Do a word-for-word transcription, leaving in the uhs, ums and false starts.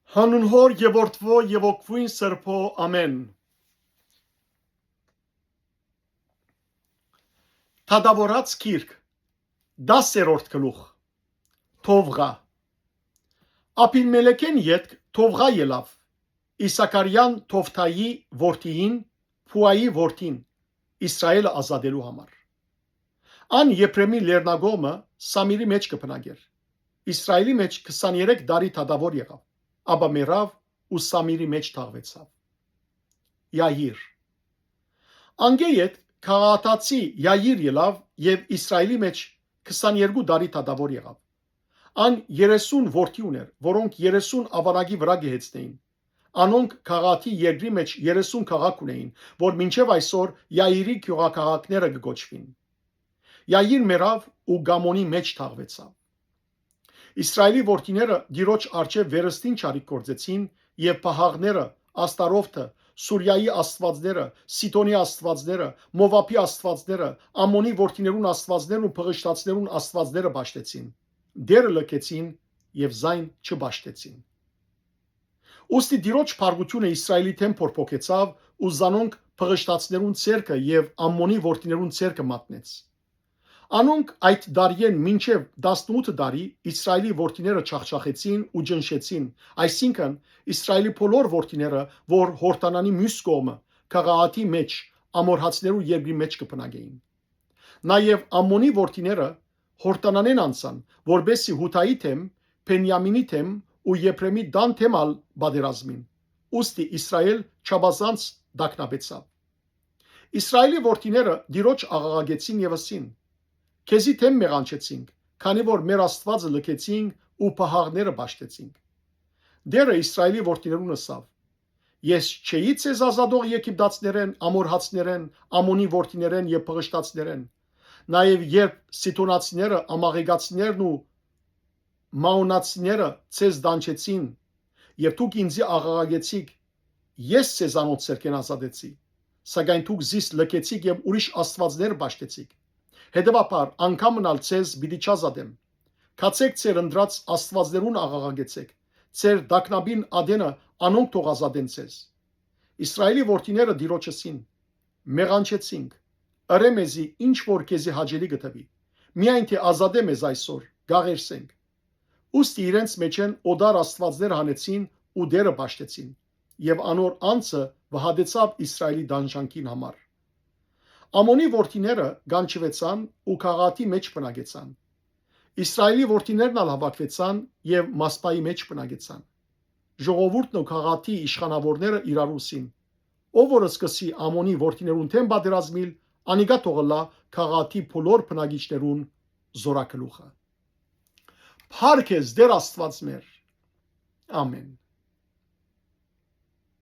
Հանուն Հօր եւ Որդւոյ եւ Հոգւոյն Սրբոյ, ամէն։ Թագաւորաց գիրք, տասերորդ գլուխ։ Թովղա։ Աբիմելեքէն ետք Թովղա ելաւ, Իսաքարեան Թովդայի որդիին, Փուայի որդին, Իսրայէլը ազատելու համար։ Ան Եփրեմի լեռնակողմը Սամիրի մէջ կը բնակէր։ Իսրայէլի մէջ քսաներեք տարի թագաւոր եղաւ, ապա մեռաւ ու Սամիրի մէջ թաղուեցաւ։ Յայիր։ Անկէ յետ քաղաքացի Յայիր ելաւ եւ Իսրայէլի մէջ քսաներկու տարի թագաւոր եղաւ։ Ան երեսուն որդի ունէր, որոնք երեսուն աւանակի վրայ կը հեծնէին։ Անոնք քաղաքի երկրի մէջ երեսուն քաղաք ունէին, որ մինչեւ այսօր Յայիրի գիւղաքաղաքները կը կոչուին։ Յայիր մեռաւ ու Կամոնի մէջ թաղուեցաւ։ Իսրայէլի որդիները Տիրոջ առջեւ վերստին չարիք գործեցին եւ պահաղները, Աստարովթը, Սուրիայի աստուածները, Սիդոնի աստուածները, Մովաբի աստուածները, Ամոնի որդիներուն աստուածներն ու փղշտացիներուն աստուածները պաշտեցին, դերը լքեցին եւ զայն չպաշտեցին։ Ուստի Տիրոջ փառքութիւնը Իսրայէլի դէմ փորփոքեցաւ ու զանոնք փղշտացիներուն ձեռքը եւ Ամոնի որդիներուն ձեռքը մատնեց։ Անոնք այդ տարիէն մինչեւ տասնութ տարի Իսրայէլի որդիները ջախջախեցին ու ճնշեցին, այսինքն՝ Իսրայէլի բոլոր որդիները, որ Յորդանանի միւս կողմը, քաղաքի մէջ, ամորհացիներու երկրի մէջ կը բնակէին։ Նաեւ Ամոնի որդիները Յորդանանէն անցան, որպէս զի Յուդայի դէմ, Բենիամինի դէմ ու Եփրեմի տան դէմ ալ պատերազմին, ուստի Իսրայէլ չափազանց տագնապեցաւ։ Իսրայէլի որդիները Տիրոջ աղաղակեցին եւ ըսին. «Քեզի դէմ մեղանչեցինք, քանի որ մեր Աստուածը լքեցինք ու պահաղները պաշտեցինք»։ Տէրը Իսրայէլի որդիներուն ըսաւ. «Ես չէի՞ ձեզ ազատող եգիպտացիներէն, ամորհացիներէն, Ամոնի որդիներէն եւ փղշտացիներէն։ Նաեւ երբ սիդոնացիները, ամաղեկացիներն ու մաոնացիները ձեզ տանջեցին եւ դուք ինծի աղաղակեցիք, ես ձեզանոնց ձեռքէն ազատեցի, սակայն դուք զիս լքեցիք եւ ուրիշ աստուածներ պաշտեցիք։ Հետեւաբար, անգամ մըն ալ ձեզ պիտի չազատեմ։ Գացէք ձեր ընտրած աստուածներուն աղաղակեցէք, ձեր տագնապին ատենը անոնք թող ազատեն ձեզ»։ Իսրայէլի որդիները Տիրոջ ըսին. «Մեղանչեցինք, ըրէ մեզի ինչ որ քեզի հաճելի կը թուի, միայն թէ ազատէ մեզ այսօր, կաղերսենք»։ Ուստի իրենց մէջէն օտար աստուածներ հանեցին ու Տէրը պաշտեցին, եւ անոր անձը վհատեցաւ Իսրայէլի տանջանքին համար։ Ամոնի որդիները կանչուեցան ու քաղաքի մէջ բնակեցան։ Իսրայէլի որդիներն ալ հաւաքուեցան եւ Մասպայի մէջ բնակեցան։ Ժողովուրդն ու քաղաքի իշխանաւորները իրարու ըսին. «Ով որ սկսի Ամոնի որդիներուն դէմ պատերազմիլ, անիկա թող ըլլայ քաղաքի բոլոր բնակիչներուն զորագլուխը»։ Փառք ես, Տէր Աստուած մեր։ Ամէն։